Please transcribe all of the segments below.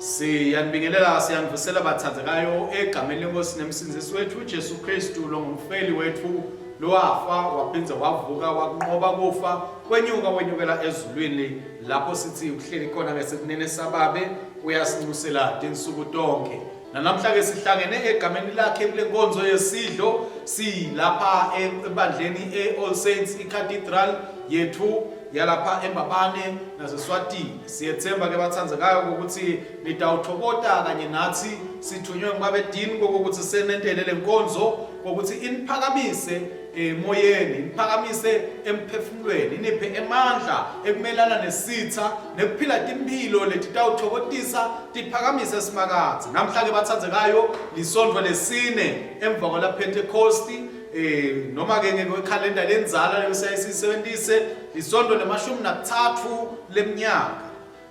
Siyanibingelela siyanivusela bathandekayo egameni lenkosi nemsindzisi wethu Jesu Kristu longumfeli wethu lowafa waphindze wavuka wakunqoba kufa wenyuka wenyukela ezulwini lapho sithi uhleli khona ngesekunene sababe uyasinxusela tinsuku tonke. Nanamhla ke sihlangene egameni lakhe kule nkonzo yesidlo silapha ebandleni e-All Saints iCathedral yethu yalapha eMbabane naseSwatini. Siyethemba ke bathandzekayo ukuthi nitawuthokoта kanye nathi sithunywe ngubabe Dean kokuthi senentele lenkonzo kokuthi iniphakamise emoyeni iniphakamise emphefumulweni iniphe emandla ekumelana nesitha nekuphila timphilo letitawutfokotisa tiphakamise simakadze namhla ke bathandzekayo lisontfo lesine emva kwala Pentecost eh noma ke ngekwekhalenda lendzala lesiyisebenzise lisontfo lemashumi nakuthathu leminyaka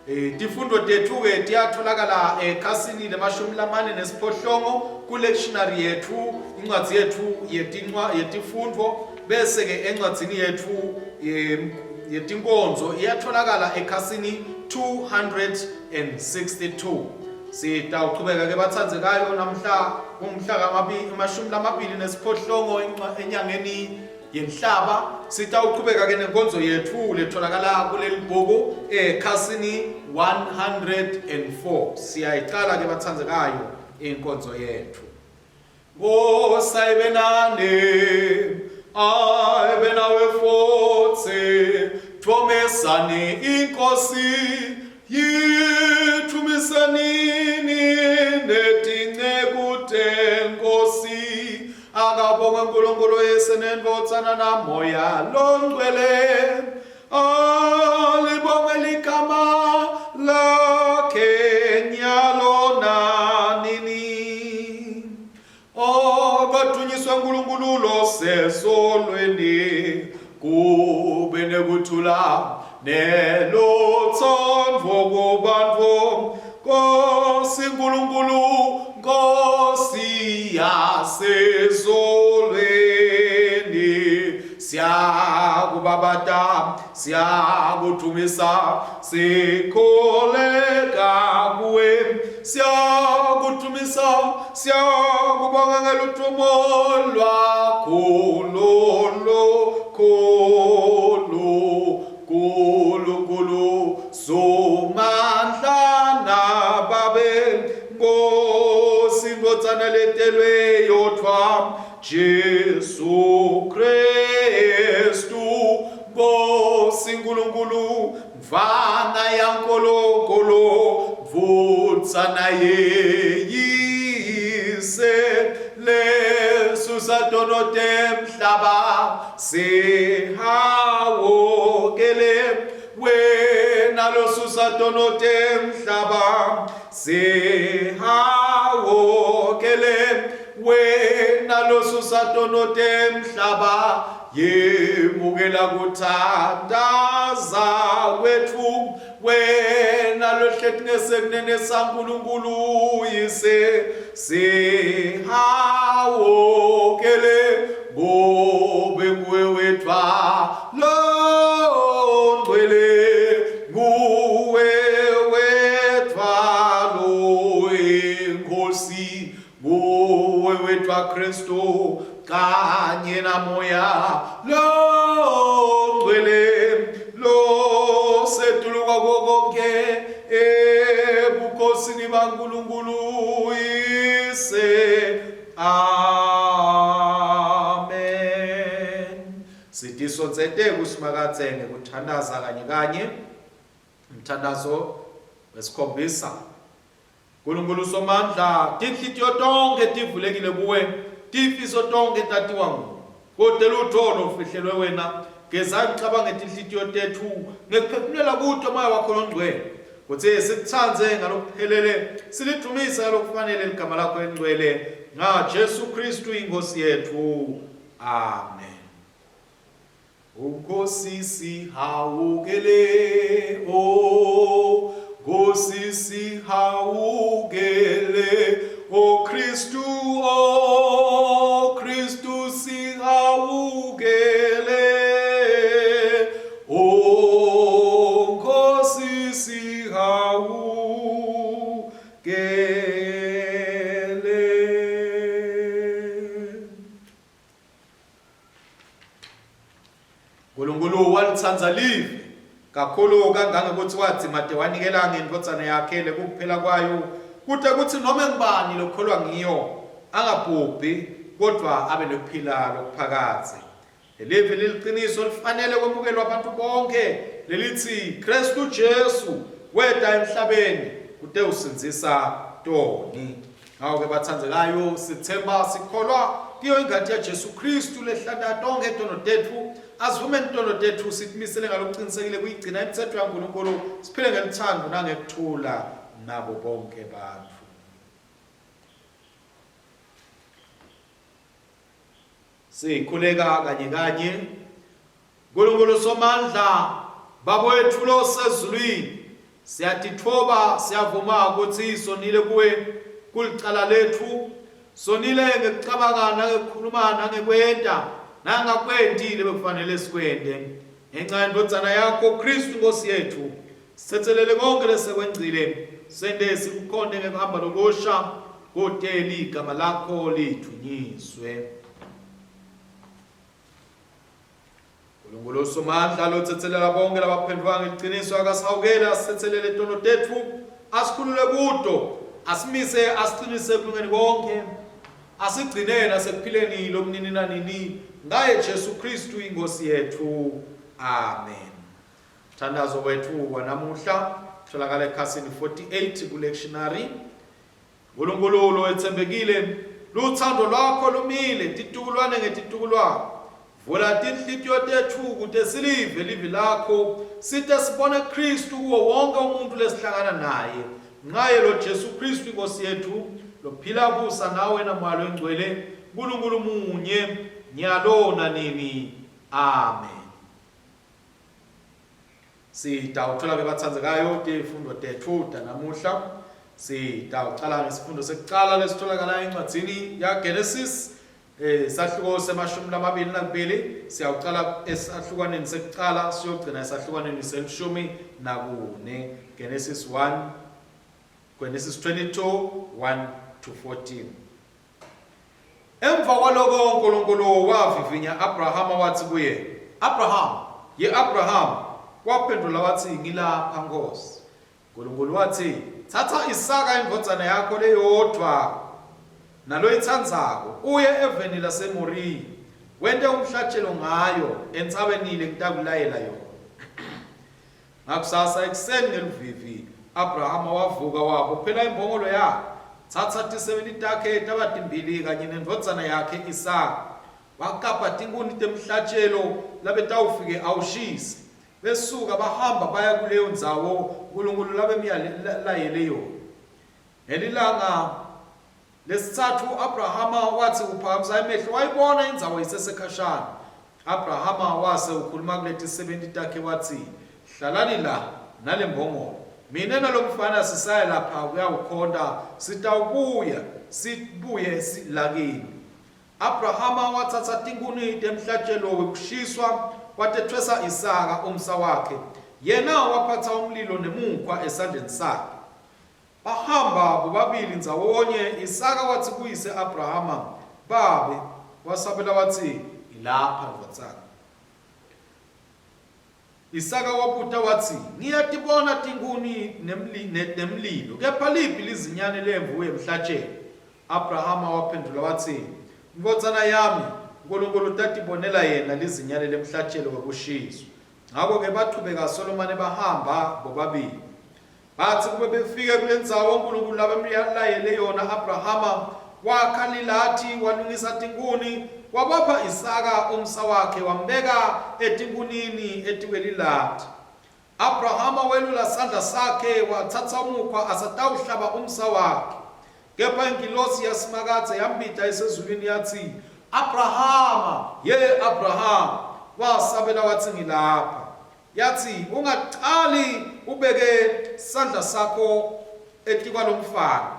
Eh, tifundo tethu-ke tiyatholakala ekhasini lemashumi lamane nesiphohlongo ku-lectionary yethu incwadzi yethu yetifundvo bese-ke encwadzini yethu yetinkonzo iyatholakala ekhasini 262 sitawuchubeka-ke bathandzekayo namhla kumhla kamashumi lamabili nesiphohlongo enyangeni yenhlaba sitawuqhubeka ke nenkonzo yethu letholakala kuleli bhuku ekhasini 104 siyayiqala ke bathandzekayo inkonzo yethu Nkosi ayibe nani ayibe nawe futhi thomesani inkosi yithumisanini netinceku tenkosi Akabongwe uNkulunkulu Yise neNdvodzana naMoya loNgcwele. Alibongwe ligama lakhe nyalo nanini. Akadunyiswe uNkulunkulu losezulwini kube nekuthula nelutsandvo kubantfu Nkosi Nkulunkulu Nkosi yasezulwini siyakubabata siyakudumisa sikholeka kuwe siyakudumisa siyakubonga ngeludumo lwakho lolukhulu Nkulunkulu Somandla nababe Nkosi Ndvodzana letelwe yodvwa Jesu Kristu Nkosi Nkulunkulu Mvana yaNkulunkulu Ndvodzana yeyise lesusa tono temhlaba sihawukele wena losusa tono temhlaba sihawukele wena losusa tono temhlaba yemukela kuthandaza kwetfu wena lohleti ngesekunene saNkulunkulu uyise sihawukele ngobe nguwe wedvwa longcwele nguwe wedvwa loyinkosi nguwe wedvwa Kristu kanye namoya longcwele losetulu kwako konke ebukhosini baNkulunkulu Uyise. Amen. Sitisondzete kuSimakadze ngekuthandaza kanye kanye. Umthandazo wesikhombisa. Nkulunkulu Somandla, tinhlitiyo tonkhe tivulekile kuwe, tifiso tonkhe tatiwa nguwe. Kute lutfo lofihlelwe wena. Geza imicabango yetinhlitiyo tetfu ngekuphefumulela kuto Moya wakho loNgcwele, kutsi sikutsandze ngalokuphelele, silidvumise ngalokufanele ligama lakho lelingcwele, ngaJesu Khristu iNkhosi yetfu. Amen. Nkosi sihawukele o Nkosi sihawukele o Kristu o Kristu sihawukele o Nkosi sihawukele. Watsandza live kakhulu kangangekutsi wadzimate wanikela ngeNdvodzana yakhe lekukuphela kwayo, kute kutsi nome ngubani lokholwa ngiyo angabhubhi, kodvwa abe nekuphila lokuphakadze. Lelivi liliciniso lifanele kwemukelwa bantfu bonkhe lelitsi Khristu Jesu weta emhlabeni kutewusindzisa toni. Ngako-ke batsandzekayo, sitsemba sikholwa kiyo ingati yaJesu Khristu lehlanta tonkhe tono tetfu. Asivumeni tono tetfu sitimisele ngalokucinisekile kuyigcina imitsetfo yaNkulunkulu, siphile ngelutsandvo nangekuthula nabo bonkhe bantfu. Sikhuleka kanye kanye. Nkulunkulu Somandla, Baba wetfu losezulwini, siyatitfoba siyavuma kutsi sonile kuwe kulicala letfu. Sonile ngekucabanga nangekukhuluma nangekwenta nangakwenti lebekufanele sikwente. Ngenca yeNdvodzana yakho Khristu Nkhosi yetfu, sitsetselele konkhe lesekwengcile, sente sikukhonte ngekuhamba lokusha, kute ligama lakho lidvunyiswe. Nkulunkulu usomandla lotsetselela bonke labaphendvuka ngeliciniso akasihawukele asitsetselele tono tetfu asikhulule kuto asimise asiqinise ekulungeni konke asigcine nasekuphileni lokunini nanini ngaye Jesu Kristu inkosi yethu amen Mthandazo wethu wanamuhla tholakala ekhasini 48 ku lectionary Nkulunkulu lowetsembekile, lutsandvo lwakho lumile titukulwane ngetitukulwane. Vula tinhlitiyo tetfu kute silive livi lakho, site sibone Khristu kuwo wonke umuntfu lesihlangana naye. Ngaye lo Jesu Khristu iNkhosi yetfu, lophila abusa nawe naMoya loyiNgcwele, Nkulunkulu munye, nyalo nanini. Amen. Sitawuthola ke batsandzekayo tifundo tetfu tanamuhla. Sitawucala ngesifundo sekucala lesitholakala encwadzini yaGenesis eh sahluko semashumi lamabili nakubili siyawucala esahlukwaneni sekucala siyogcina esahlukwaneni selishumi nakune Genesis 1 Genesis 22 1 to 14 Emva kwaloko Nkulunkulu wavivinya Abrahama watsi kuye, Abrahama, ye Abrahama! Waphendvula watsi, Ngilapha, Nkhosi. Nkulunkulu watsi, Tsatsa Isaka indvodzana yakho leyodvwa naloyitsandzako, uye eveni laseMoriya, wente umhlatjelo ngayo entsabeni lengitakulayela yona. Ngakusasa ekuseni ngeluvivi, Abrahama wavuka wabophela imbongolo yakhe, tsatsa tisebenti takhe taba timbili kanye nendvodzana yakhe Isaka. Wakapa tinkhuni temhlatjelo labetawufike awushise. Besuka bahamba baya kuleyo ndzawo Nkulunkulu labemlayele yona. Ngelilanga Lesitsatfu, Abrahama watsi uphakamisa emehlo wayibona indzawo isesekhashana. Abrahama wase ukhuluma kuletisebenti takhe watsi, Hlalani la nalembongolo. Mine nalomfana sisaya lapha kuyawukhonta, sitawubuya sibuye la kini. Abrahama watsatsa tinkhuni temhlatjelo wekushiswa watetfwesa Isaka umsa wakhe, yena waphatsa umlilo nemukhwa esandleni sakhe. Bahamba bobabili ndzawonye, Isaka watsi kuyise Abrahama, Babe! Wasabela watsi, Ngilapha, ndvodzana. Isaka wabuta watsi, Ngiyatibona tinkhuni nemlilo, kepha liphi lizinyane lemvu yemhlatjelo? Abrahama waphendvula watsi, Ndvodzana yami, Nkulunkulu utatibonela yena lizinyane lemhlatjelo wekushiswa. Ngako-ke bachubeka solomane bahamba bobabili. Batsi kube befike kulendzawo Nkulunkulu labemlayele yona Abrahama, wakha lilathi, walungisa tinkhuni, wabopha Isaka umsa wakhe wambeka etinkhunini etikwelilathi. Abrahama welula sandla sakhe watsatsa umukhwa asatawuhlaba umsa wakhe. Kepha ingilosi yaSimakadze yambita isezulwini yatsi, Abrahama, ye Abrahama! Wasabela watsi, Ngilapha. Yatsi, Ungacali ubeke sandla sakho etikwalomfana,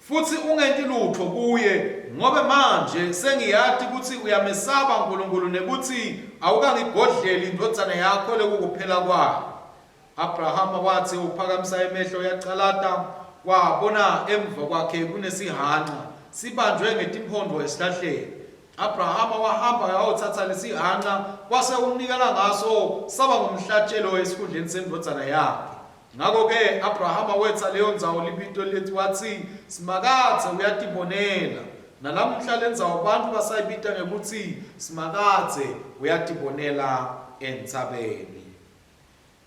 futsi ungenti lutfo kuye, ngobe manje sengiyati kutsi uyamesaba Nkulunkulu nekutsi awukangigodleli indvodzana yakho lekukuphela kwayo. Abrahama watsi uphakamisa emehlo uyacalata, wabona emva kwakhe kunesihhanca sibanjwe ngetimphondvo esihlahleni. Abrahama wahamba wayothatha lesihanca wase umnikela ngaso saba ngumhlatshelo esikhundleni sendvodzana yakhe. Ngakho-ke Abrahama wetsa leyo ndzawo libito lethi watsi Simakadze uyatibonela. Nalamuhla lendzawo bantfu basayibita ngekutsi Simakadze uyatibonela entsabeni.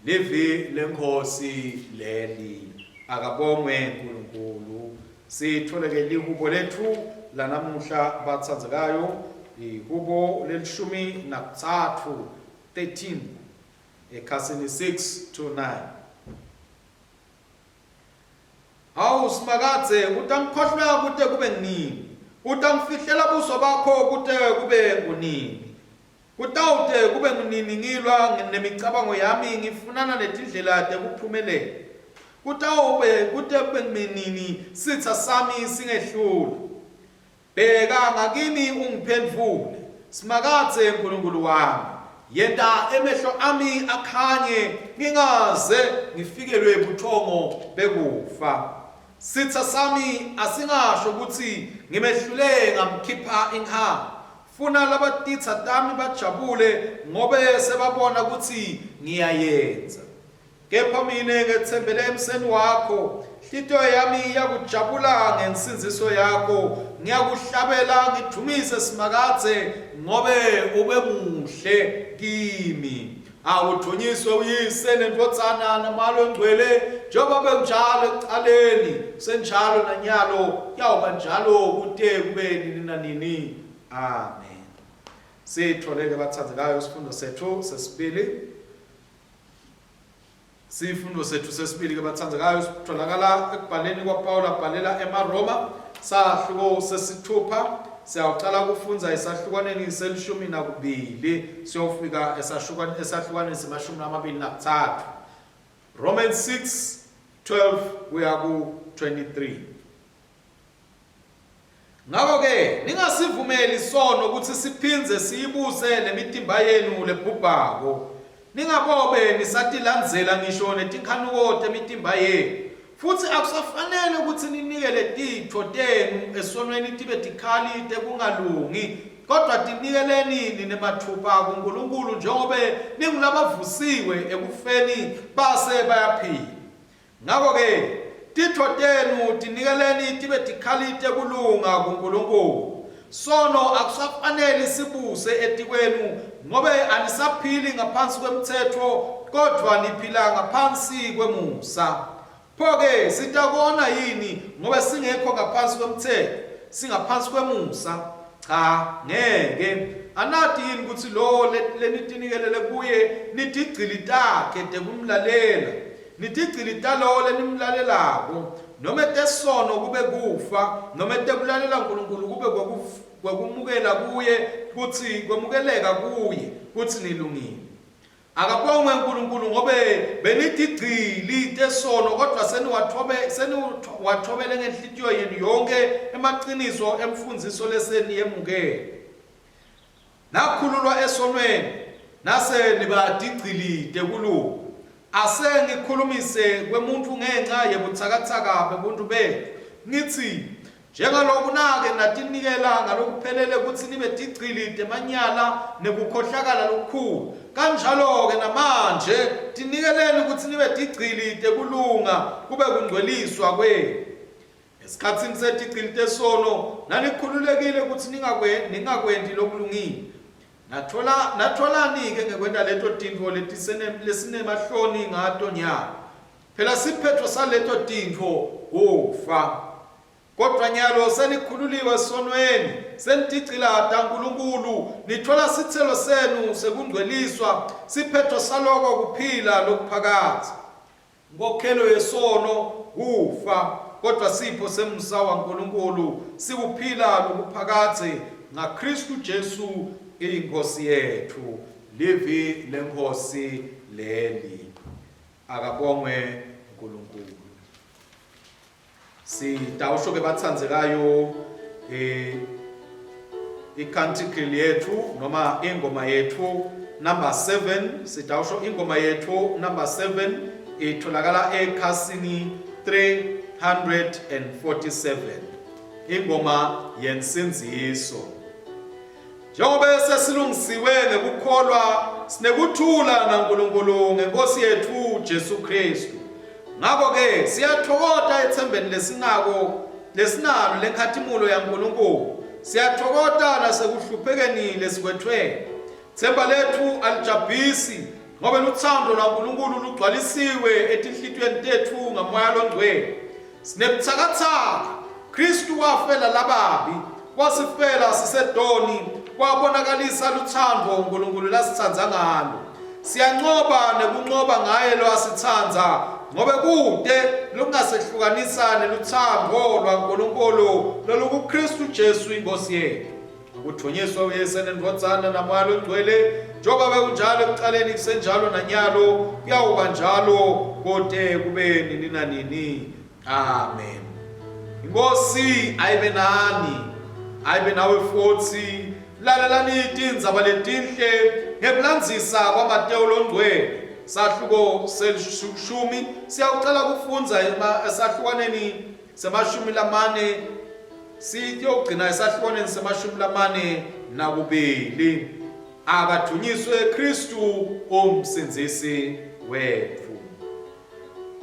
Livi leNkhosi leli. Akabongwe uNkulunkulu. Sitholeke lihubo lethu lanamuhla batsandzekayo, ihubo lelishumi nakutsatfu, 13, ekhasini 6 to 9. Hawu Simakadze, utangikhohlwa kute kube nini? Utangifihlela buso bakho kute kube ngunini? Kutawute kube ngunini ngilwa nemicabango yami ngifunana netindlela tekuphumelela? Kutawube kute kube ngunini sitsa sami singehlula? Bheka ngakimi ungiphendvule, Simakadze Nkulunkulu wami. Yenta emehlo ami akhanye, ngingaze ngifikelwe buthongo bekufa. Sitsa sami asingasho kutsi ngimehlule ngamkhipha inkhani. Funa labatitsa tami bajabule ngobe sebabona kutsi ngiyayenza. Kepha mine ngetsembele emseni wakho, nhlitiyo yami iyakujabula ngensindziso yakho. Ngiyakuhlabela ngidvumise Simakadze, ngobe ube muhle kimi. Awudunyiswe uYise neNdvodzana naMoya Longcwele, njengoba bekunjalo ekucaleni, senjalo nanyalo, kuyawuba njalo kute kube nini nanini. Amen. Sitholeke bathandzekayo isifundo sethu sesibili. Sifundo sethu sesibili ke bathandzekayo sitholakala ekubhaleni kwaPawula abhalela emaRoma sahluko sesithupha siyawucala kufundza esahlukwaneni selishumi nakubili siyofika esahlukwaneni semashumi amabili nakuthathu. Romans 6 12 kuya ku 23. Ngako-ke ningasivumeli isono kutsi siphindze siyibuse lemitimba yenu lebhubhako. Ningabobe nisatilandzela ngisho netinkhanuko temitimba yenu. Futsi akusafanele kutsi ninikele titfo tenu esonweni tibe tikhali tekungalungi, kodvwa tinikeleni nine matfupha kuNkulunkulu njengobe ningulabavusiwe ekufeni base bayaphila. Ngako-ke, titfo tenu tinikeleni tibe tikhali tekulunga kuNkulunkulu. Sono akusafaneli sibuse etikwenu, ngobe anisaphili ngaphansi kwemtsetfo, kodvwa niphila ngaphansi kwemusa. Pho-ke sitakona yini ngobe singekho ngaphansi kwemtsetfo, singaphansi kwemusa? Cha, ngeke. Anati yini kutsi lowo lenitinikelele kuye nitigcili takhe tekumlalela? Nitigcili talowo lenimlalelako, nome tesono kube kufa, nome tekulalela Nkulunkulu kube kwekumukela kuye kutsi kwemukeleka kuye kutsi nilungile. Akabongwe Nkulunkulu ngobe benitigcili tesono kodvwa seniwatfobe seniwathobele ngenhlitiyo yenu yonkhe emaciniso emfundziso leseniyemukele. Nakhululwa esonweni, nase niba tigcili tekulunga. Ase ngikhulumise kwemuntfu ngenca yebutsakatsaka bebuntfu betfu, ngitsi, Njengaloku nake natinikela ngalokuphelele kutsi nibe tigcili temanyala nekukhohlakala lokukhulu, kanjalo-ke namanje tinikeleni kutsi nibe tigcili tekulunga kube kungcweliswa kwenu. Esikhatsini setigcili tesono nanikhululekile kutsi ningakwenti lokulungile. Natfola natfolani-ke ngekwenta leto tintfo lesinemahloni ngato nyalo? Phela siphetfo saleto tintfo kufa. Kodvwa nyalo senikhululiwe esonweni, senitigcila taNkulunkulu, nitfola sitselo senu sekungcweliswa, siphetfo saloko kuphila lokuphakadze. Inkhokhelo yesono kufa, kodvwa sipho semsa waNkulunkulu sikuphila lokuphakadze ngaKhristu Jesu iNkhosi yetfu. Livi leNkhosi leli. Akabongwe uNkulunkulu. Sitawusho ke batsandzekayo eh icanticle yethu noma ingoma yethu number 7 sitawusho ingoma yethu number 7 itholakala ekhasini 347 ingoma yensindziso. Njengoba sesilungisiwe ngekukholwa sinekuthula naNkulunkulu ngenkosi yethu Jesu Kristu. Ngakho-ke siyathokoda ethembeni lesinako lesinalo lenkhatimulo yaNkulunkulu. Siyathokoda nasekuhluphekeni lesikwethwele. Themba lethu alijabhisi ngoba luthando lwaNkulunkulu lugcwalisiwe etinhlitiyweni tetfu ngaMoya loNgcwele. Sinebuthakathaka, Kristu wafela lababi, wasifela sisedoni, wabonakalisa lutsandvo uNkulunkulu lasitsandza ngalo. Siyancoba nekuncoba ngaye lowasitsandza, ngobe kute lokungasehlukanisa nelutsandvo lwaNkulunkulu lolukuKristu Jesu iNkhosi yetfu. Kudvunyiswe uYise neNdvodzana naMoya loNgcwele, njengoba bekunjalo ekucaleni kusenjalo nanyalo, kuyawuba njalo kote kube nini nanini. Amen. Inkosi ayibe nani, ayibe nawe futhi. Lalelani tindzaba letinhle ngekulandzisa kwaMatewu loNgcwele. Sahluko selishumi siyawucala kufundza esahlukwaneni semashumi lamane siyogcina esahlukwaneni semashumi lamane nakubili. Akadunyiswe Kristu umsindzisi wetfu.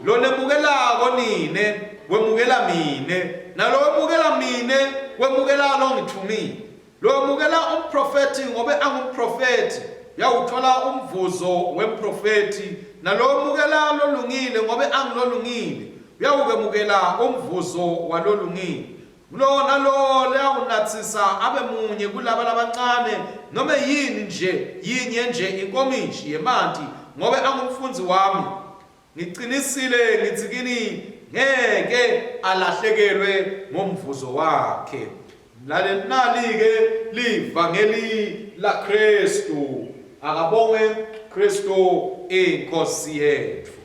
Lonemukelako nine wemukela mine, nalowemukela mine wemukela longitfumile. Lowemukela umprofethi ngobe angumprofethi uyawuthola umvuzo wemprofethi, nalowemukela lolungile ngobe angulolungile uyawukwemukela umvuzo walolungile. Ngulowo nalowo loyawunatsisa abe munye kulaba labancane nome yini nje yinye nje inkomishi yemanti ngobe angumfundzi wami, Ngicinisile ngitsi kini, ngeke alahlekelwe ngumvuzo wakhe. Nali-ke livangeli laKhristu. Akabongwe Khristu iNkhosi yetfu.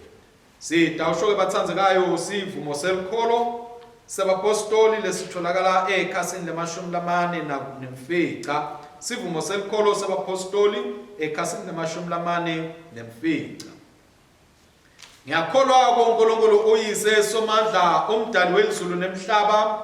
Sitawusho-ke batsandzekayo sivumo selukholo sebapostoli lesitholakala ekhasini lemashumi lamane nemfica. Sivumo selukholo sebapostoli ekhasini lemashumi lamane nemfica. Ngiyakholwa kuNkulunkulu uYise Somandla, uMdali welizulu nemhlaba.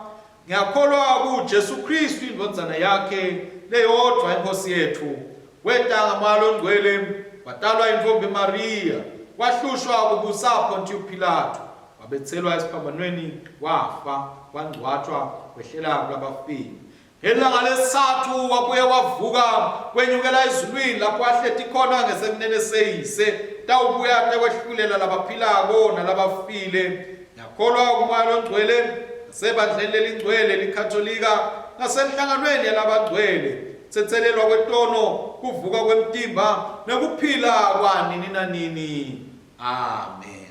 Ngiyakholwa kuJesu Kristu indvodzana yakhe leyodvwa iNkhosi yetfu. Weta ngaMoya loNgcwele, watalwa intfombi Mariya, wahlushwa kubusa Pontiyu Pilatu, wabetselwa esiphambanweni, wafa, wangcwatjwa, wehlela kulabafile. Ngelanga lesithathu wabuye wavuka wenyukela ezulwini lapho ahleti khona ngesekunene seyise tawubuya atekwehlulela labaphilako nalabafile. Ngiyakholwa kuMoya loNgcwele nasebandleni lelingcwele likhatolika nasenhlanganweni yalabangcwele tsetselelwa kwetono kuvuka kwemtimba nekuphila kwanini nanini. Amen.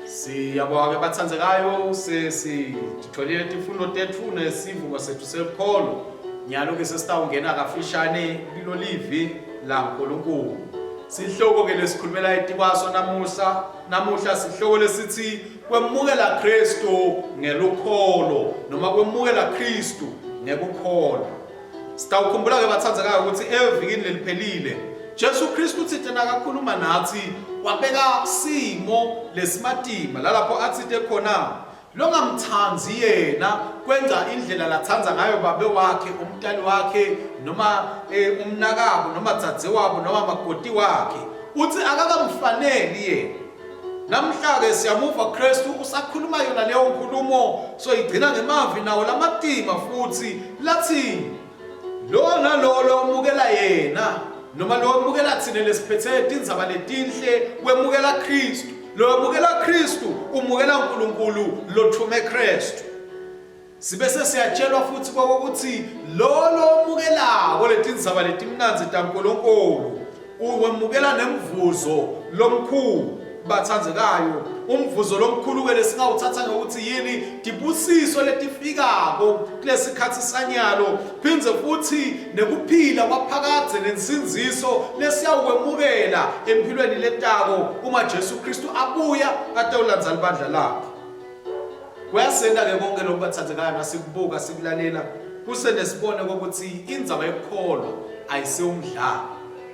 Siyabonga ke bathandzekayo sesitholile tifundo tetfu nesivumo sethu selukholo. Nyalo ke sesitawungena kafishane kilo livi laNkulunkulu. Sihloko ke lesikhulumela etikwaso namuhla namuhla sihloko lesithi kwemukela Kristu ngelukholo noma kwemukela Kristu ngekukholwa. Sitawukhumbula-ke bathandzekayo ukuthi evikini leliphelile Jesu Kristu utsite nakakhuluma nathi wabeka simo lesimatima lalapho atsite khona longamtsandzi yena kwenza indlela latsandza ngayo babe wakhe umtali wakhe noma eh, umnakabo noma dzadzewabo noma makoti wakhe uthi akakamfaneli yena Namhla-ke siyamuva Kristu usakhuluma yona leyo nkulumo soyigcina ngemavi nawo lamatima futhi lathi lowo nalowo lowamukela yena noma lowamukela thina lesiphethe tindzaba letinhle wemukela Kristu lowamukela Kristu umukela uNkulunkulu lothume Kristu Sibe sesiyatshelwa futhi kokuthi lo lomukelako letindzaba letimnandzi taNkulunkulu uwemukela nemvuzo lomkhulu bathandzekayo umvuzo lomkhulu ke lesingawuthatha ngokuthi yini tibusiso letifikako kulesikhatsi sanyalo phindze futhi nekuphila kwaphakadze nensindziso lesiyawukwemukela emphilweni letako uma Jesu Kristu abuya atewulandza libandla lakhe Kuyasenta-ke konke lokhu bathathekayo nasikubuka sikulalela kusenesibone kokuthi indzaba yokukholwa ayisiwumdlalo.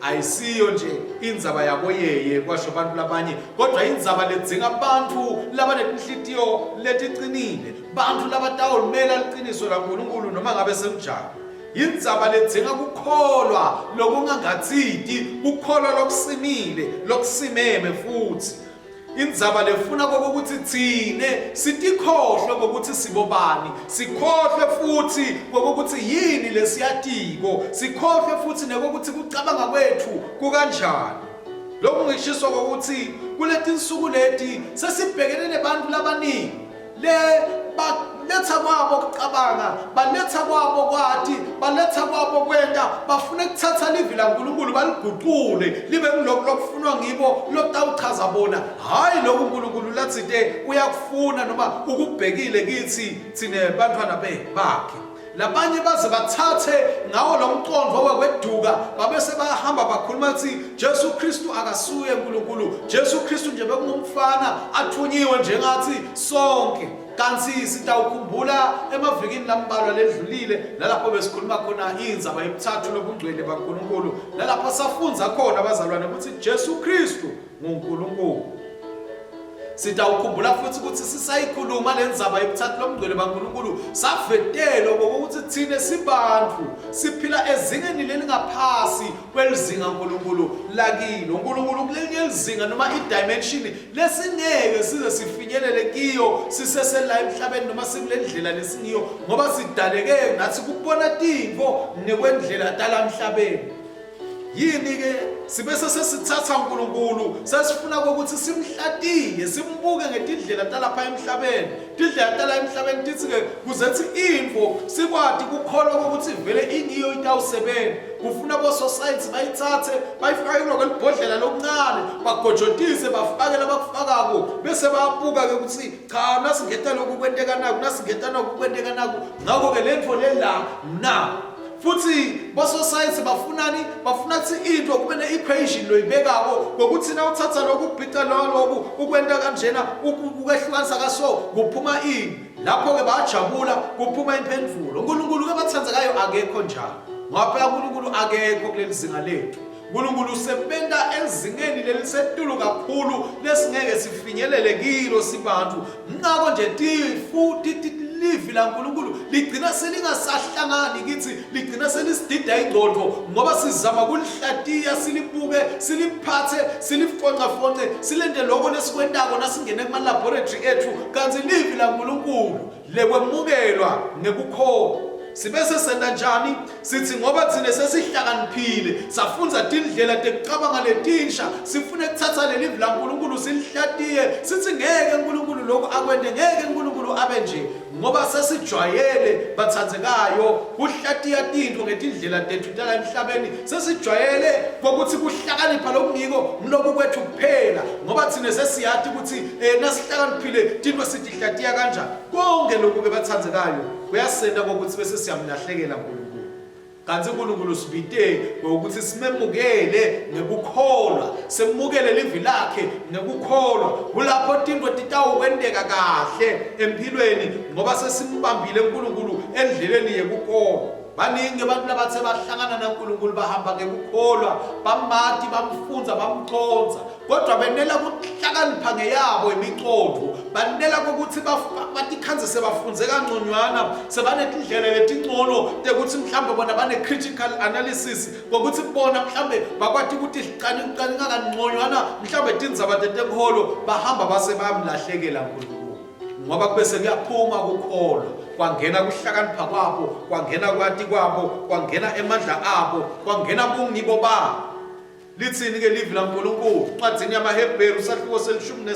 Ayisiyo nje indzaba yaboyeye kwasho abantu labanye, kodwa indzaba ledzinga bantfu labanetinhlitiyo leticinile, bantfu labatawulimela liciniso laNkulunkulu noma ngabe sekunjani. Yindzaba ledzinga kukholwa lokungangatsiti, kukholwa lokusimile, lokusimeme futsi. Indzaba lefuna kokuthi thine sitikhohlwe kokuthi sibobani, sikhohlwe futhi kokuthi yini lesiyatiko, sikhohlwe futhi nekokuthi kucabanga kwethu kukanjani. Lokhu ngishiswa kokuthi kuletinsuku leti sesibhekene nebantu labaningi le baletha kwabo kucabanga, baletha kwabo kwati, baletha kwabo kwenta, bafuna kuthatha livi laNkulunkulu baligucule libe ngilokhu lokufunwa ngibo, lokutawuchaza bona, hhayi lokhu uNkulunkulu latsite uyakufuna noma ukubhekile kithi thine bantwana bakhe. Labanye baze bathathe ngawo lo mqondo wekweduka babese bayahamba bakhuluma ukuthi Jesu Kristu akasuye uNkulunkulu, Jesu Kristu nje bekungumfana athunyiwe njengathi sonke. Kanti sitawukhumbula emavikini lambalwa ledlulile nalapho besikhuluma khona indzaba yebuthathu lobungcwele baNkulunkulu, nalapho safundza khona bazalwane ukuthi Jesu Kristu nguNkulunkulu. Sitawukhumbula futhi ukuthi sisayikhuluma le ndzaba yobuthathu lobungcwele baNkulunkulu, savetelwa ngokuthi thina sibantu siphila ezingeni lelingaphasi kwelizinga uNkulunkulu lakilo. UNkulunkulu kulelinye lizinga noma i-dimension lesingeke size sifinyelele kiyo sisesela emhlabeni noma sikule ndlela lesingiyo, ngoba sidaleke ngathi kubona tintfo ngekwendlela talamhlabeni. Yini ke sibese sesithatha uNkulunkulu sesifuna ukuthi simhlatiye simbuke ngetindlela talapha emhlabeni. Tindlela tala emhlabeni tithi ke kuze thi info sikwati kukholwa ukuthi vele ingiyo itawusebenza. Kufuna bososayensi bayithathe bayifake kuloko libhodlela lokuncane bagojotise bafake labakufakako bese bayabuka ke ukuthi cha nasingeta lokhu kwenteka naku, nasingeta naku kwenteka naku. Ngakho ke lentfo lela na futhi bososayensi bafunani? Bafuna kuthi into kube ne-equation loyibekako ngokuthi na uthatha lokhu ukubhica lokhu ukwenta kanjena ukwehlukanisa kaso kuphuma ini. Lapho-ke bayajabula kuphuma imphendvulo. uNkulunkulu-ke bathandzekayo akekho njalo, ngoba phela uNkulunkulu akekho kuleli zinga lethu. uNkulunkulu usebenta ezingeni lelisetulu kakhulu lesingeke sifinyelele kilo sibantu. Ngakho nje tifu livi laNkulunkulu ligcina selingasahlangani kithi, ligcina selisidida ingqondo ngoba sizama kulihlatiya, silibuke, siliphathe, silifoncafonce, silente lokho lesikwentako nasingene kuma-laboratory ethu, kanti livi laNkulunkulu lekwemukelwa ngekukholwa. Sibese senta njani? Sithi ngoba thina sesihlakaniphile, safundza tindlela tekucabanga letinsha, sifune kuthatha leli livi laNkulunkulu silihlatiye, sithi ngeke uNkulunkulu lokhu akwente, ngeke uNkulunkulu abe nje, ngoba sesijwayele bathandzekayo kuhlatiya tintfo ngetindlela tethu tala emhlabeni. Sesijwayele kokuthi kuhlakanipha lokungiko ngiloku kwethu kuphela, ngoba thina sesiyati ukuthi nasihlakaniphile tintfo sitihlatiya kanjani. Konke lokhu-ke bathandzekayo kuyasenta kokuthi bese siyamlahlekela uNkulunkulu. Kanti uNkulunkulu usibite ngokuthi simemukele ngekukholwa, semukele livi lakhe ngekukholwa. Kulapho tintfo titawukwenteka kahle emphilweni ngoba sesimbambile uNkulunkulu endleleni yekukholwa. Baningi abantu labathe bahlangana naNkulunkulu bahamba ngekukholwa, bamati, bamfundza, bamcondza, kodwa benela kuhlakanipha ngeyabo imicondvo, banela ukuthi batikhandze sebafundze kangconywana, sebanetindlela letingcono tekuthi mhlawumbe bona bane-critical analysis, ngokuthi bona mhlawumbe bakwati ukuthi caninga kangconywana mhlawumbe tindzaba tetenkholo, bahamba base bayamlahlekela uNkulunkulu. Ngoba kube sekuyaphuma kukholwa, kwangena kuhlakanipha kwabo, kwangena kwati kwabo, kwangena emandla abo, kwangena bungibo babo. Lithini-ke livi laNkulunkulu encwadini yamaHebheru sahluko selishumi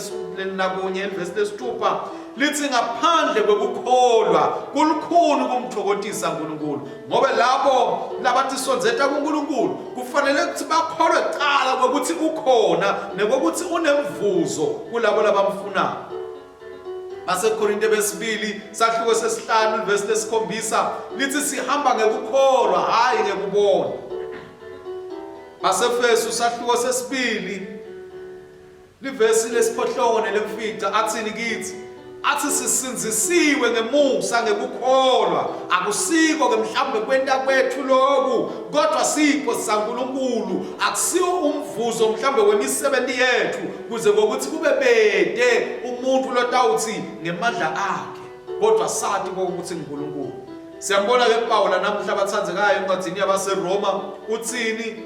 nakunye evesi lesithupha? Lithi ngaphandle kwekukholwa kulukhuni ukumthokozisa uNkulunkulu, ngoba labo labatisondzeta kuNkulunkulu kufanele ukuthi bakholwe kucala kwekuthi ukhona nekokuthi unemvuzo kulabo labamfunayo. BaseKorinte besibili sahluko sesihlanu ivesi lesikhombisa lithi sihamba ngekukholwa hhayi ngekubona. BaseFesu sahluko sesibili livesi lesiphohlongo nelemfica athini kithi? Athi sisindzisiwe ngemusa ngekukholwa, akusiko ke mhlawumbe kwenta kwethu loku, kodwa sipho saNkulunkulu, akusiwo umvuzo mhlawumbe wemisebenti yethu, kuze kokuthi kube bete umuntu lotawuthi ngemandla akhe, kodwa sati kokuthi nguNkulunkulu. Siyambona ke Pawula namuhla abathandekayo encwadini yabaseRoma uthini?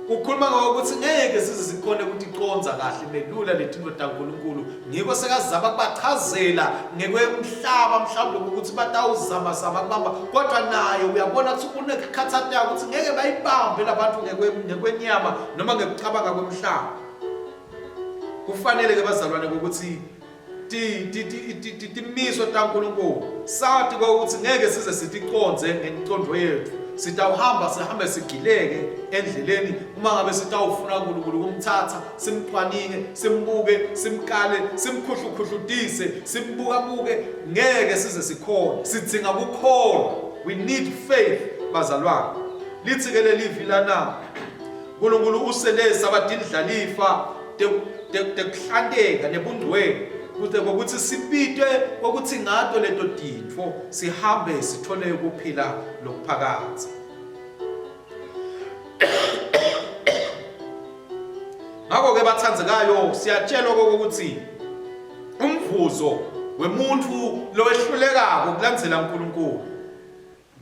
Ukhuluma ngokuthi ngeke size sikhone ukuticonza kahle melula letinto taNkulunkulu. Ngiko sekazama kubachazela ngekwemhlaba mhlawumbe ukuthi batawuzama zama kubamba kodwa naye uyabona ukuthi unekukhathateka ukuthi ngeke bayibambe labantu ngekwenyama noma ngekucabanga kwemhlaba. Kufanele ke bazalwane ukuthi timiso taNkulunkulu sati ukuthi ngeke size siticonze ngemicondo yethu sitawuhamba sihambe sigileke endleleni uma ngabe sitawufuna uNkulunkulu ukumthatha simcwaninge simbuke simkale simkhuhlukhuhlutise simbukabuke ngeke size sikhone sidzinga kukholwa we need faith bazalwane lithi ke lelivi lana uNkulunkulu uselesa abadindlalifa tekuhlanteka nebungcwele kuze kokuthi sibitwe kokuthi ngato leto tintfo sihambe sithole ukuphila lokuphakadze ngakho-ke bathandzekayo siyatshelwa kokuthi umvuzo wemuntu lowehlulekako kulandzela uNkulunkulu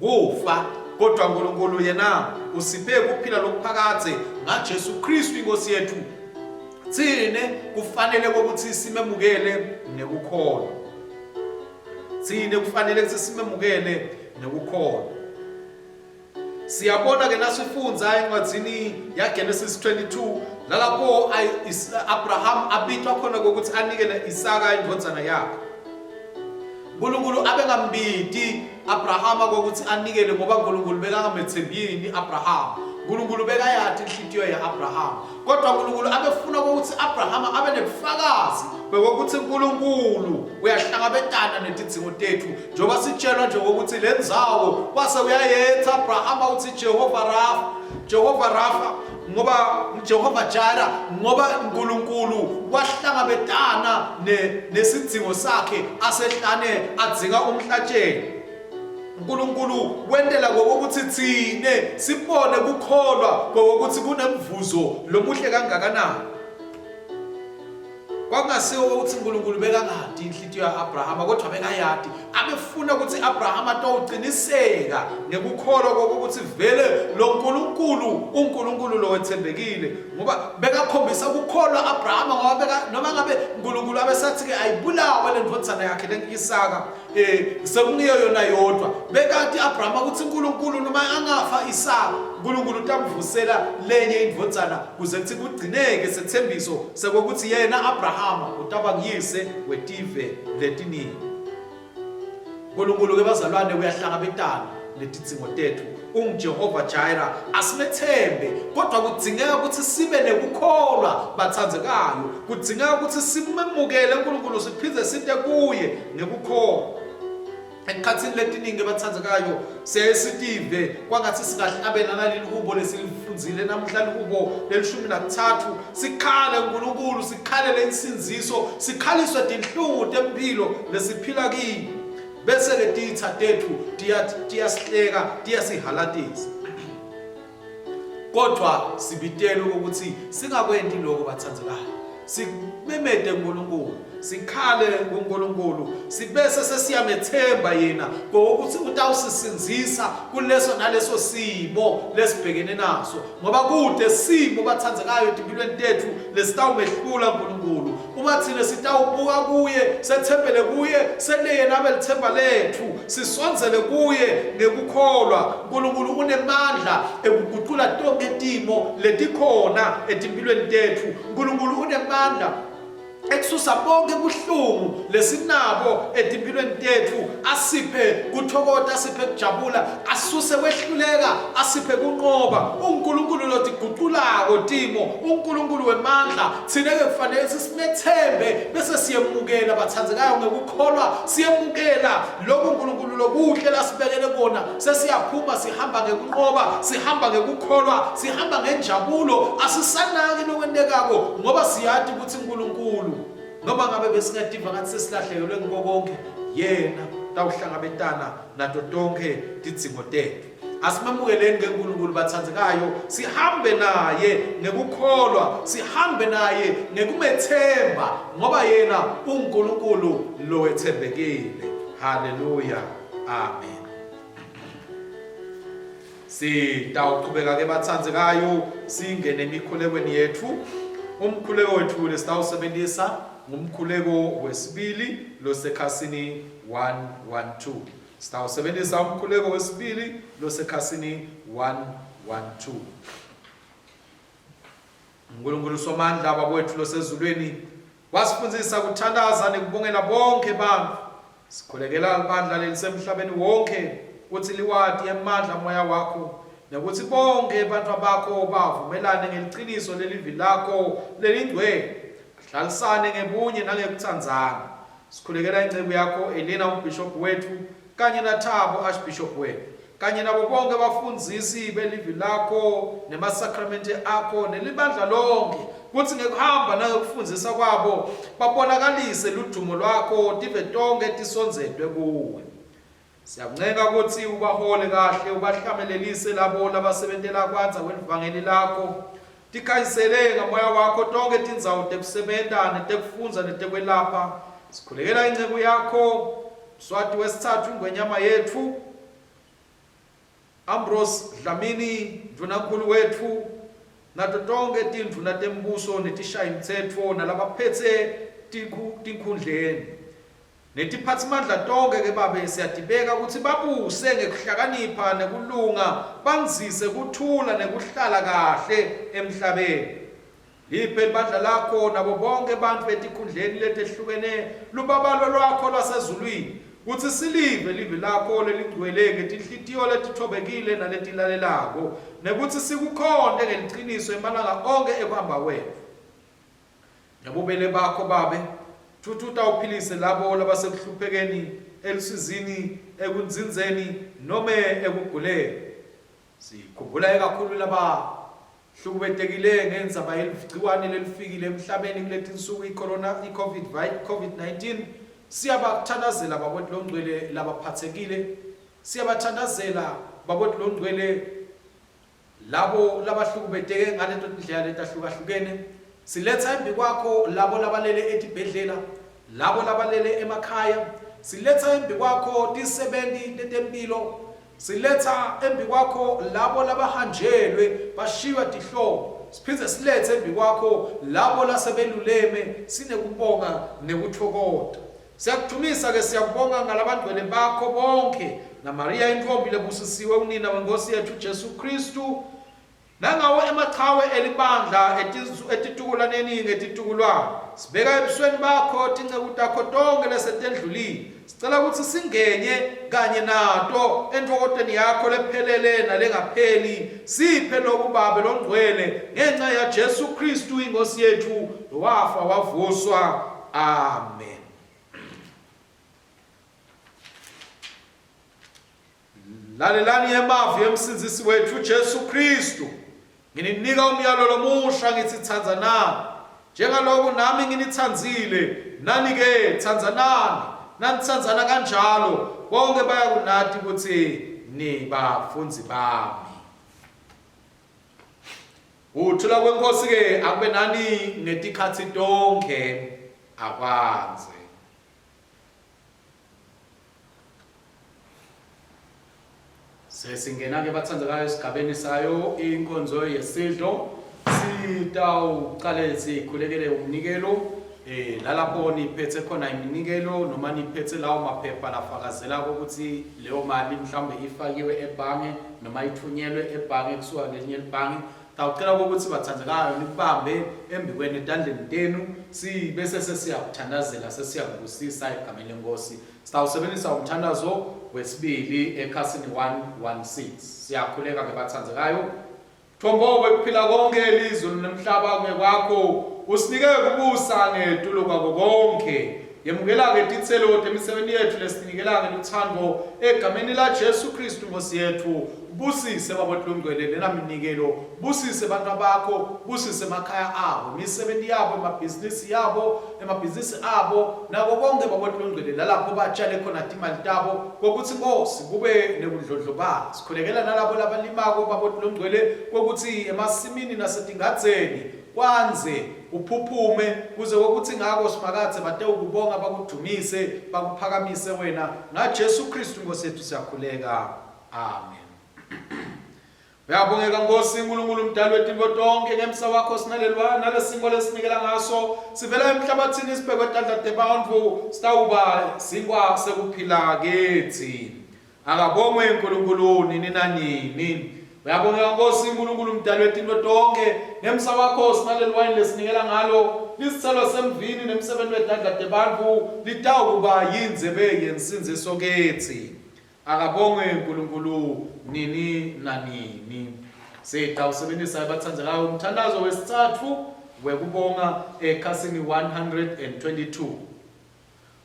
Kufa, kodwa uNkulunkulu yena usiphe ukuphila lokuphakadze ngaJesu Kristu iNkosi yethu. Thine kufanele ukuthi simemukele ngekukholwa. Thine kufanele ukuthi simemukele ngekukholwa. Siyabona ke nasifundza encwadzini yaGenesis 22 lalapho Abraham abitwa khona kokuthi anikele Isaka indvodzana yakhe. uNkulunkulu abengambiti Abrahama kokuthi anikele ngoba uNkulunkulu bekangamethembini Abrahama. uNkulunkulu bekayati inhlitiyo ya-Abrahama. Kodwa uNkulunkulu abefuna ukuthi Abrahama abe nebufakazi bekokuthi uNkulunkulu uyahlangabetana netidzingo tethu njengoba sitshelwa nje ukuthi le ndzawo wase uyayetha Abrahama uthi Jehova Rafa Jehova Rafa ngoba Jehova Jara ngoba uNkulunkulu wahlangabetana nesidzingo sakhe asehlane adzinga umhlatshelo uNkulunkulu wentela ngokuthi thine sibone kukholwa ngokuthi kunemvuzo lomuhle kangakanani Kwakungasiwo ukuthi uNkulunkulu bekangadi inhlitiyo ya-Abrahama kodwa bekayadi. Abefuna ukuthi Abrahama atowuqiniseka ngekukholwa kokuthi vele lo Nkulunkulu uNkulunkulu lo wethembekile ngoba bekakhombisa ukukholwa Abrahama ngoba beka noma ngabe uNkulunkulu abesathi ke ayibulawe le ndvodzana yakhe le-Isaka eh sekungiyo yona yodwa bekati Abrahama ukuthi uNkulunkulu noma angafa Isaka uNkulunkulu utamvusela lenye indvodzana kuze kuthi kugcineke sethembiso sekokuthi yena Abrahama utaba nguyise wetive letiningi uNkulunkulu ke bazalwane uyahlangabetana netidzingo tethu unguJehova Jireh asimethembe kodwa kudzingeka ukuthi sibe nekukholwa bathandzekayo kudzingeka ukuthi simemukele uNkulunkulu siphinde site kuye ngekukholwa ekukhathini letiningi abathandzekayo siyaye sitive kwangathi singahlabela naleli hubo lesilifundzile namuhla lihubo lelishumi nakuthathu sikhale uNkulunkulu sikhalele insindziso sikhaliswe tinhlungu temphilo lesiphila kiyo bese-ke titha tethu tiyasihleka tiyasihalatisa kodwa sibitelwe ukuthi singakwenti lokho bathandzekayo simemete uNkulunkulu sikhale kuNkulunkulu sibese sesiyamethemba yena ngokuthi utawusisindzisa kuleso naleso simo lesibhekene naso ngoba kude simo bathandzekayo etimpilweni tethu lesitawumehlula uNkulunkulu Uma thina sitawubuka kuye, sethembele kuye, sente yena abe lithemba lethu, sisondzele kuye ngekukholwa. uNkulunkulu unemandla ekuguqula tonke timo letikhona etimpilweni tetfu. uNkulunkulu unemandla ekususa bonke buhlungu lesinabo etimpilweni tetfu asiphe kuthokota asiphe kujabula asuse kwehluleka asiphe kunqoba uNkulunkulu lotiguqulako timo uNkulunkulu wemandla thina-ke kufanele sisimethembe bese siyemukela bathandzekayo ngekukholwa siyemukela lokhu uNkulunkulu lokuhle lasibekele kona sesiyaphuma sihamba ngekunqoba sihamba ngekukholwa sihamba ngenjabulo asisanaki lokwentekako ngoba siyati ukuthi uNkulunkulu Noma ngabe besingativa ngathi sesilahlekelwe ngiko konke, yena tawuhlangabetana nato tonkhe tidzingo tetfu. Asimemukeleni ke uNkulunkulu bathandzekayo, sihambe naye ngekukholwa, sihambe naye ngekumethemba ngoba yena uNkulunkulu lowethembekile. Haleluya. Amen. Sitawuchubeka ke bathandzekayo singene emikhulekweni yetfu. Umkhuleko wetfu lesitawusebentisa ngumkhuleko wesibili losekhasini 112. Sitawusebentisa umkhuleko wesibili losekhasini 112. Nkulunkulu Somandla bakwethu losezulwini wasifundzisa kuthandaza nekubongela bonkhe bantfu. Sikhulekela libandla lelisemhlabeni wonke kutsi liwati emandla moya wakho nekutsi bonkhe bantfwa bakho bavumelane ngeliciniso lelivi lakho lelingcwele, bahlalisane ngebunye nangekutsandzana. Sikhulekela inceku yakho Elena umbhishobhi wetfu kanye naThabo Archbishop wetfu kanye nabo bonke abafundzisi belivi lakho nemasakramente akho nelibandla lonkhe kutsi ngekuhamba nangekufundzisa kwabo babonakalise ludumo lwakho tive tonkhe tisondzetwe kuwe. Siyakuncenga kutsi ubahole kahle ubahlamelelise labo labasebentela kwandza kwelivangeli lakho. Tikhanyisele ngamoya wakho tonkhe tindzawo tekusebenta netekufundza netekwelapha. Sikhulekela inceku yakho Mswati wesitsatfu ingwenyama yetfu Ambrose Dlamini ndvunankhulu wetfu nato tonkhe tindvuna tembuso netishayimtsetfo nalabaphetse tinkhundleni. Netiphatsimandla tonkhe ke Babe siyatibeka kutsi babuse ngekuhlakanipha nekulunga, bandzise kuthula nekuhlala kahle emhlabeni. Liphe libandla lakho nabo bonkhe bantfu etikhundleni letehlukene lubabalo lwakho lwasezulwini, kutsi silive livi lakho lelingcwele ngetinhlitiyo letitfobekile naletilalelako, nekutsi sikukhonte ngeliciniso emalanga onkhe ekuhamba kwetfu. Ngebubele bakho Babe, thuthuta uphilise labo labasekuhluphekeni, elusizini, ekundzindzeni nome ekuguleni. Sikhumbula ikakhulu labahlukubetekile ngendzaba yeligciwane lelifikile emhlabeni kuletinsuku i-corona, i-COVID, COVID-19. Siyabathandazela bakwethu longcwele labaphatsekile. Siyabathandazela bakwethu longcwele Labo labahlukubeteke ngaleto tindlela letahlukahlukene, siletsa embikwakho labo labalele etibhedlela, labo labalele emakhaya, siletsa embikwakho tisebenti tetemphilo, siletsa embikwakho labo labahanjelwe bashiywa tihlobo, siphindze siletse embikwakho labo lasebeluleme sinekubonga nekutfokota. Siyakudumisa ke siyakubonga ngalabangcwele bakho bonkhe, naMariya intfombi lebusisiwe unina weNkhosi yetfu Jesu Khristu, nangawo emachawe elibandla etitukulwaneni ngetitukulwane. Sibeka ebusweni bakho tinceku takho tonkhe lesetendlulile. Sicela kutsi singenye kanye nato entfokotweni yakho lephelele nalengapheli. Siphe loku Babe longcwele ngenca yaJesu Khristu iNkhosi yetfu lowafa wavuswa. Amen. Lalelani emavi emsindzisi wetfu Jesu Khristu. Ngininika umyalo lomusha ngithi tsandzanani. Njengaloku nami nginitsandzile, nani-ke tsandzanani. Nanitsandzana kanjalo, bonke bayakunati kutsi nibafundzi bami. Kuthula kweNkhosi ke akube nani ngetikhatsi tonkhe akwandze. Sesingena ke bathandzekayo esigabeni sayo inkonzo yesidlo sitawuqale sikhulekele umnikelo eh lalapho niphethe khona iminikelo noma niphethe lawo maphepha lafakazela ukuthi leyo mali mhlawumbe ifakiwe ebhange noma ithunyelwe ebhange kusuka kulelinye libhange Ngawucela ukuthi bathandekayo nikubambe embikweni etandleni tenu sibese sesiyakuthandazela sesiyakubusisa egameni lenkosi. Sitawusebenzisa umthandazo wesibili ekhasini 116. Siyakhuleka ke bathandekayo. Mthombo wekuphila konke lizulu nemhlaba kungekwakho usinike kubusa ngetulu kwako konke. Yemukela-ke titselo temisebenti yetfu lesinikela ngelutsandvo egameni laJesu Khristu Nkhosi yetfu. Busise Baba Longcwele lena minikelo, busise bantfwa bakho, busise emakhaya abo, imisebenti yabo, emabhizinisi yabo, emabhizinisi abo, nako konkhe Baba Longcwele lalapho batjale khona timali tabo, kwekutsi Nkhosi kube nekudlondlobala. Sikhulekela nalabo labalimako Baba Longcwele kwekutsi emasimini nasetingadzeni kwandze kuphuphume kuze kwekutsi ngako Simakadze batewukubonga bakudumise bakuphakamise wena ngaJesu Khristu Nkhosi yetfu siyakhuleka. Amen. Uyabongeka Nkosi uNkulunkulu umdali wetintfo tonke ngemsa wakho sinalelwa nalesimo lesinikela ngaso sivela emhlabathini sibekwe tandla tebantfu sitawuba sinkwa sekuphila kitsi. Akabongwe uNkulunkulu nini nanini. Uyabongeka Nkosi uNkulunkulu umdali wetintfo tonkhe ngemsa wakho sinaleli wayini lesinikela ngalo lisitselo semvini nemsebenti wetandla tebantfu litawukuba yindzebe yensindziso kitsi. Akabongwe uNkulunkulu nini nanini. Sitawusebenzisa abathandzekayo umthandazo wesitsatfu wekubonga ekhasini 122.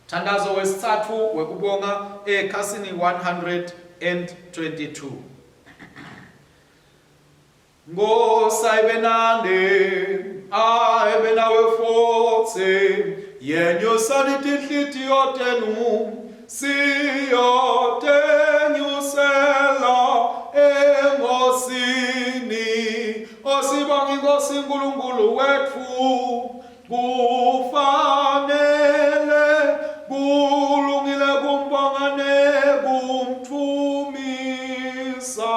Mthandazo wesitsatfu wekubonga ekhasini 122. Nkosi ayibe nani, ayibe nawe futsi, yenyusani tinhlitiyo tenu, siyotenyusela eNkosini. Osibonga iNkosi uNkulunkulu wetfu, Kufanele kulungile kumbonga nekumdvumisa.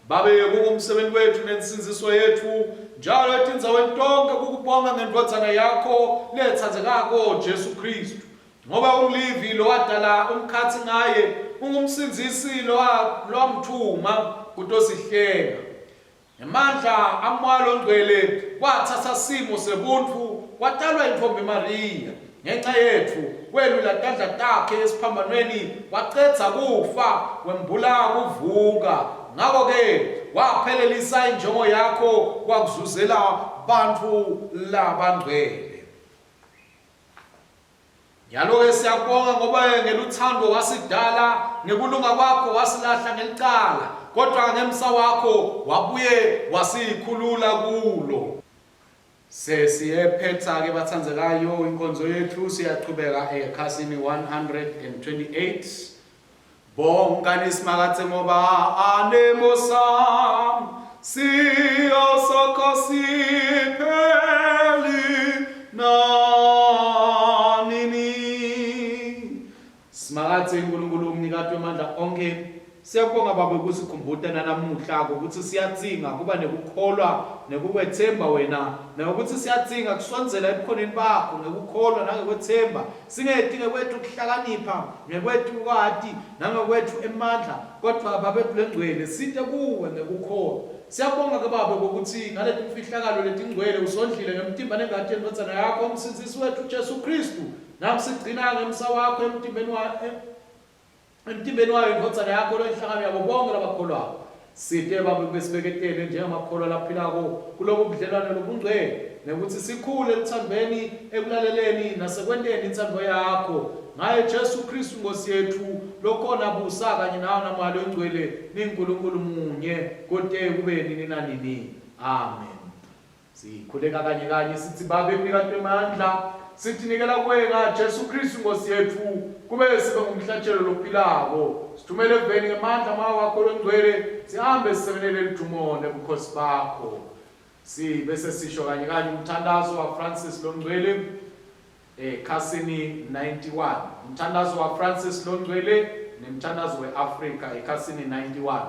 Babe kungumsebenzi wetfu nensindziso yetfu njalo etindzaweni tonkhe kukubonga ngendvodzana yakho letsandzekako Jesu Khristu. Ngoba unguLivi lowadala umkhatsi ngaye, ungumsindzisi lowamtfuma kutosihlenga. Ngemandla aMoya loNgcwele watsatsa simo sebuntfu watalwa yintfombi Mariya. Ngenca yetfu welula tandla takhe esiphambanweni wacedza kufa wembula kuvuka. Ngako-ke waphelelisa injongo yakho wakuzuzela bantfu labangcwele. Nyalo-ke siyakubonga ngoba ngelutsandvo wasidala, ngekulunga kwakho wasilahla ngelicala, kodvwa ngemsa wakho wabuye wasikhulula kulo. Sesiyephetsa-ke batsandzekayo inkonzo yetfu, siyachubeka ekhasini 128. Bongani Simakadze ngoba anemusa, siyosakha sipheli nanini. Simakadze uNkulunkulu umnikati wemandla onke, siyakubonga Baba ukusikhumbuta nanamuhla ukuthi siyadzinga kuba nekukholwa nekukwethemba wena nekuthi siyadzinga kusondzela ebukhoneni bakho ngekukholwa nangekwethemba Singeti ngekwetfu kuhlakanipha, ngekwetfu kwati, nangekwetfu emandla, kodvwa Babetfu lengcwele, site kuwe ngekukholwa. Siyabonga ke Babe kwekutsi ngaletimfihlakalo letingcwele usondlile ngemtimba nengati yeNdvodzana yakho, uMsindzisi wetfu Jesu Khristu, namsigcina ngemsa wakho emtimbeni wa, Emtimbeni wayo iNdvodzana yakho loyinhlangano yabo bonkhe labakholwako. Site, Babe, kube sibeketele njengemakholwa laphilako kulobu budlelwane lobungcwele, nekutsi sikhule elutsandvweni, ekulaleleni, nasekwenteni intsandvo yakho. Ngaye Jesu Khristu Nkhosi yetfu, lokhona abusa kanye nawe naMoya loyiNgcwele, niNkulunkulu munye, kute kube nini nanini. Amen. Sikhuleka kanye kanye sithi Babe mnikati wemandla sitinikela kuwe ngaJesu Kristu Nkosi yetfu kube sibe ngumhlatshelo lophilako sithumele eveni ngemandla Moya wakho longcwele sihambe sisebentele ludumo nebukhosi bakho sibe sesisho kanye kanye umthandazo waFrancis longcwele ekhasini 91 umthandazo waFrancis longcwele nemthandazo weAfrika ekhasini 91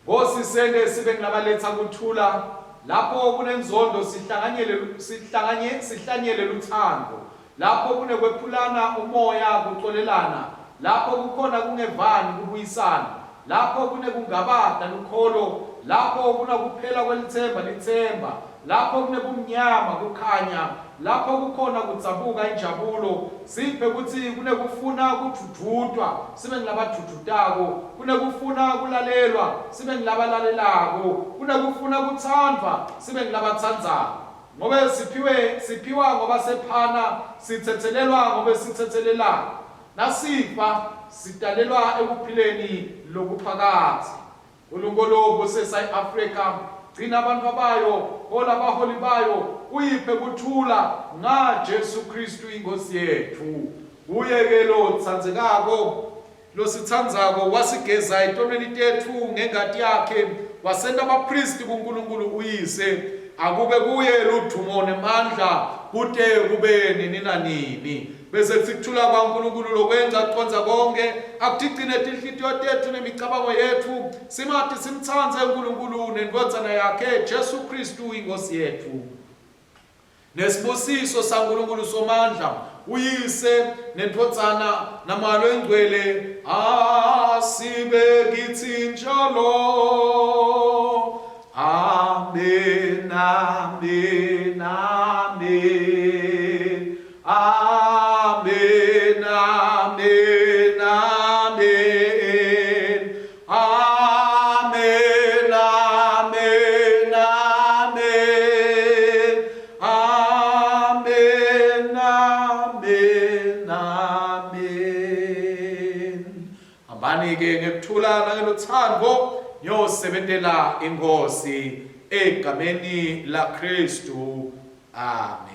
Nkosi, sente sibe ngulabaletsa kuthula lapho kunenzondo, sihlanganyele, sihlanganye, sihlanyele lutsandvo lapho kunekwephulana umoya, kucolelana lapho kukhona kungevani, kubuyisana lapho kunekungabata, lukholo lapho kunakuphela kwelitsemba, litsemba lapho kunebumnyama, kukhanya Lapho kukhona kudzabuka injabulo, siphe kutsi kunekufuna kudvudvutwa, sibe ngulabadvudvutako, kunekufuna kulalelwa, sibe ngulabalalelako, kunekufuna kutsandvwa, sibe ngulabatsandzako. Ngobe siphiwe siphiwa ngoba sephana, sitsetselelwa ngobe sitsetselelana. Nasifa sitalelwa ekuphileni lokuphakadze. Nkulunkulu ubusisa i-Afrika, gcina abantu bayo, hola abaholi bayo, uyiphe kuthula nga Jesu Kristu inkosi yethu. Kuye ke lo tsandzekako lositsandzako wasigeza etonweni tetfu ngengati yakhe wasenta baphristi kuNkulunkulu uyise akube kuye ludvumo nemandla kute kube nini nanini bese kutsi kuthula kwaNkulunkulu lokwenza kucondza konke akutigcine tinhlitiyo tetfu nemicabango yetfu simati simtsandze uNkulunkulu nendvodzana yakhe Jesu Kristu inkosi yetfu Nesibusiso saNkulunkulu Somandla, uYise neNdvodzana naMoya loyiNgcwele asibe kitsi njalo. Amen, amen, amen. Amen, amen, amen. Amen, amen, amen. Amen, amen, amen. Hambani-ke ngekuthula nangelutsandvo niyosebentela iNkhosi egameni laKhristu. Amen.